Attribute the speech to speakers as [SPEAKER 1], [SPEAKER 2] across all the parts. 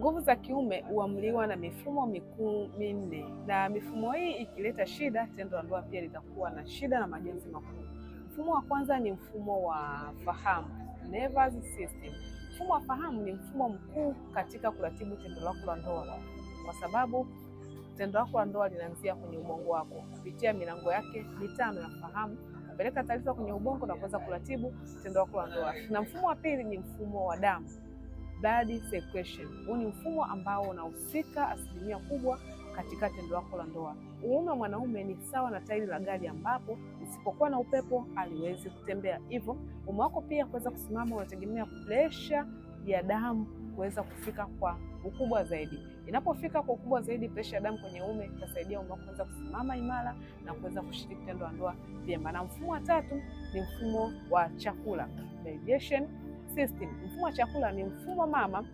[SPEAKER 1] Nguvu za kiume huamuliwa na mifumo mikuu minne, na mifumo hii ikileta shida, tendo la ndoa pia litakuwa na shida na majonzi makuu. Mfumo wa kwanza ni mfumo wa fahamu, nervous system. Mfumo wa fahamu ni mfumo mkuu katika kuratibu tendo lako la ndoa, kwa sababu tendo lako la ndoa linaanzia kwenye ubongo wako kupitia milango yake mitano ya fahamu kupeleka taarifa kwenye ubongo na kuweza kuratibu tendo lako la ndoa. Na mfumo wa pili ni mfumo wa damu, blood circulation. Huu ni mfumo ambao unahusika asilimia kubwa katika tendo lako la ndoa. Uume wa mwanaume ni sawa na tairi la gari ambapo isipokuwa na upepo haliwezi kutembea. Hivyo uume wako pia kuweza kusimama unategemea presha ya damu kuweza kufika kwa ukubwa zaidi. Inapofika kwa ukubwa zaidi, presha ya damu kwenye uume itasaidia uume wako kuweza kusimama imara na kuweza kushiriki tendo la ndoa vyema. Na mfumo wa tatu ni mfumo wa chakula, digestion system. Mfumo wa chakula ni mfumo mama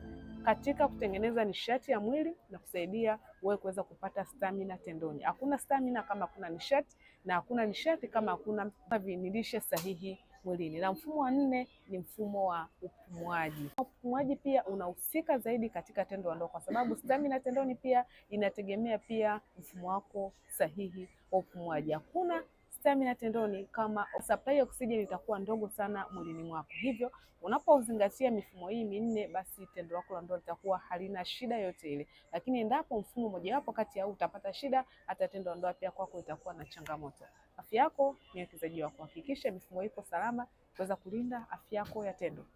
[SPEAKER 1] katika kutengeneza nishati ya mwili na kusaidia wewe kuweza kupata stamina tendoni. Hakuna stamina kama hakuna nishati na hakuna nishati kama hakuna viinilishe sahihi mwilini. Na mfumo wa nne ni mfumo wa upumuaji. Upumuaji pia unahusika zaidi katika tendo la ndoa, kwa sababu stamina tendoni pia inategemea pia mfumo wako sahihi wa upumuaji. Hakuna stamina tendoni kama supply ya oxygen itakuwa ndogo sana mwilini mwako. Hivyo unapozingatia mifumo hii minne, basi tendo lako la ndoa litakuwa halina shida yote ile. Lakini endapo mfumo mojawapo kati ya huu utapata shida, hata tendo la ndoa pia kwako itakuwa na changamoto. Afya yako ni uwekezaji wako. Hakikisha mifumo iko salama kuweza kulinda afya yako ya tendo.